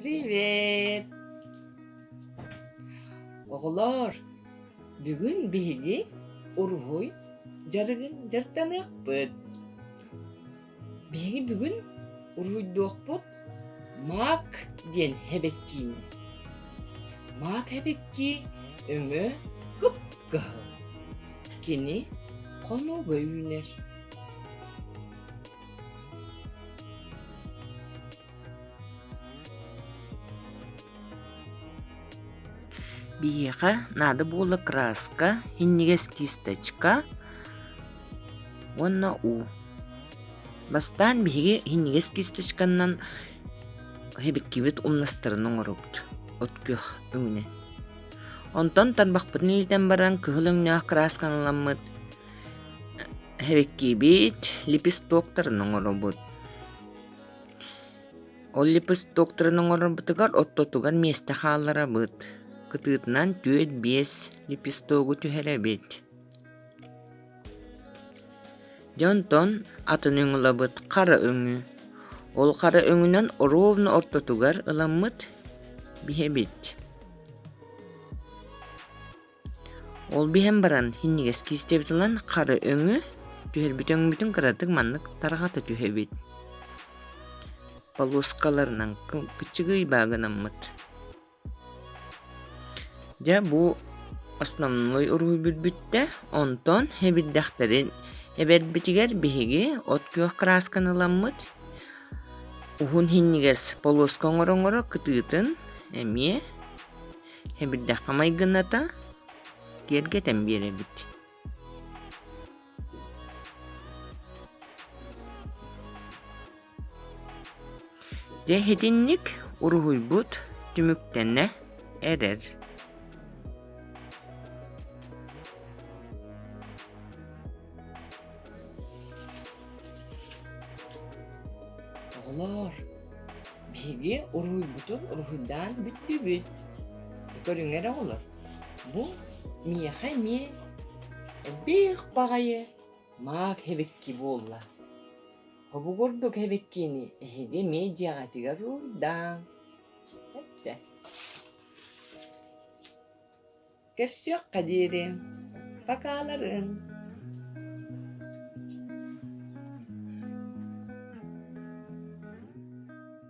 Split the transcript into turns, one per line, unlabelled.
Привет! Оҕолоор, бүгүн биһиги уруһуй дьарыгын дьарыктаныахпыт. Биһиги бүгүн уруһуйдуохпут Мак диэн эбэккиини. Мак эбэккии өҥө кып-кыһыл. Кини хонууга үүнэр. Биһиэхэ наада буолла краска, иһинньигэс кисточка уонна уу. Бастаан биһиги иһинньигэс кисточканан эбиккибит умнастарын оҥоробут от күөх өҥүнэн. Онтон тарбахпытын илитэн баран кыһыл өҥнөөх красканы ыламмыт эбиккибит лепестоктарын оҥоробут. Ол лепестоктарын оҥорорбутугар ортотугар миэстэ хаалларабыт, кытыытынан түөрт-биэс лепестогу түһэрэбит. Дьэ онтон атын өҥ ылабыт, хара өҥү. Ол хара өҥүнэн ровно ортотугар ыламмыт биһэбит. Ол биһэн баран иһинньигэс киистэбит ылан хара өҥү, түһэрбит өҥмүтүн кыратык маннык тарҕата түһэбит. Полоскаларынан кыччыгый баагынаммыт. Дьэ бу основной уруһуйбут бүттэ, онтон эбирдэхтэрин эбэрбитигэр биһиги от күөх красканы ыламмыт, уһун иһинньигэс полоска оҥоро-оҥоро кытыытын эмиэ Эбирдэххэ майгыната киэргэтэн биэрэбит. Дьэ итинник уруһуйбут түмүктэнэ эрэр. Оҕолоор, биһиги уруһуйбутун уруһуйдаан бүттүбүт. Көрүҥ эрэ оҕолор, бу миэхэ эмиэ элбэх баҕайы маак эбикки буолла. Бу курдук эбиккини эһиги эмиэ дьиэҕитигэр уруһуйдааҥ. Эттэ. Көрсүөххэ диэри. Покаларыҥ.